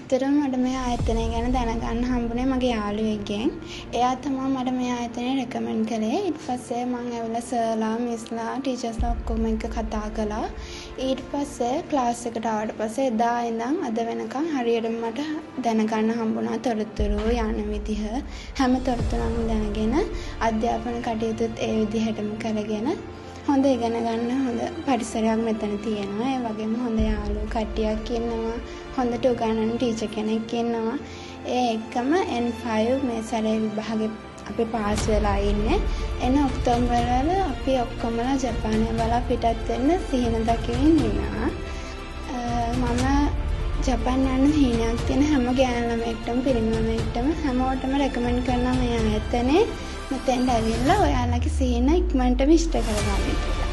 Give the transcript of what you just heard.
ඇත්තටම මට මේ ආයතනය ගැන දැනගන්න හම්බුනේ මගේ යාළුවෙක්ගෙන්. එයා තමා මට මේ ආයතනය රෙකමන්ඩ් කළේ. ඊට පස්සේ මං ඇවිල්ලා සර්ලා, මිස්ලා, ටීචර්ස්ලා ඔක්කොම එක්ක කතා කළා. ඊට පස්සේ ක්ලාස් එකට ආවට පස්සේ එදා ඉඳන් අද වෙනකන් හරියටම මට දැනගන්න හම්බුණා තොරතුරු, යන විදිහ, හැම තොරතුරක්ම දැනගෙන අධ්‍යාපන කටයුතුත් ඒ විදිහටම කරගෙන හොඳ ඉගෙන ගන්න හොඳ පරිසරයක් මෙතන තියෙනවා. ඒ වගේම හොඳ යාළුවෝ කට්ටියක් ඉන්නවා. හොඳට උගන්වන ටීචර් කෙනෙක් ඉන්නවා. ඒ එක්කම N5 මේ සැරේ විභාගෙ අපි පාස් වෙලා ඉන්නේ. එන ඔක්තෝබර් වල අපි ඔක්කොමලා ජපානය බලා පිටත් වෙන්න සිහින දකිමින් ඉන්නවා. මම ජපන් යන්න හීනයක් තියෙන හැම ගෑනු ළමයෙක්ටම පිරිමි ළමයෙක්ටම හැමෝටම රෙකමන්ඩ් කරනවා මේ ආයතනේ මෙතෙන්ට ඇවිල්ලා ඔයාලගේ සිහින ඉක්මනටම ඉෂ්ට කරගන්න කියලා.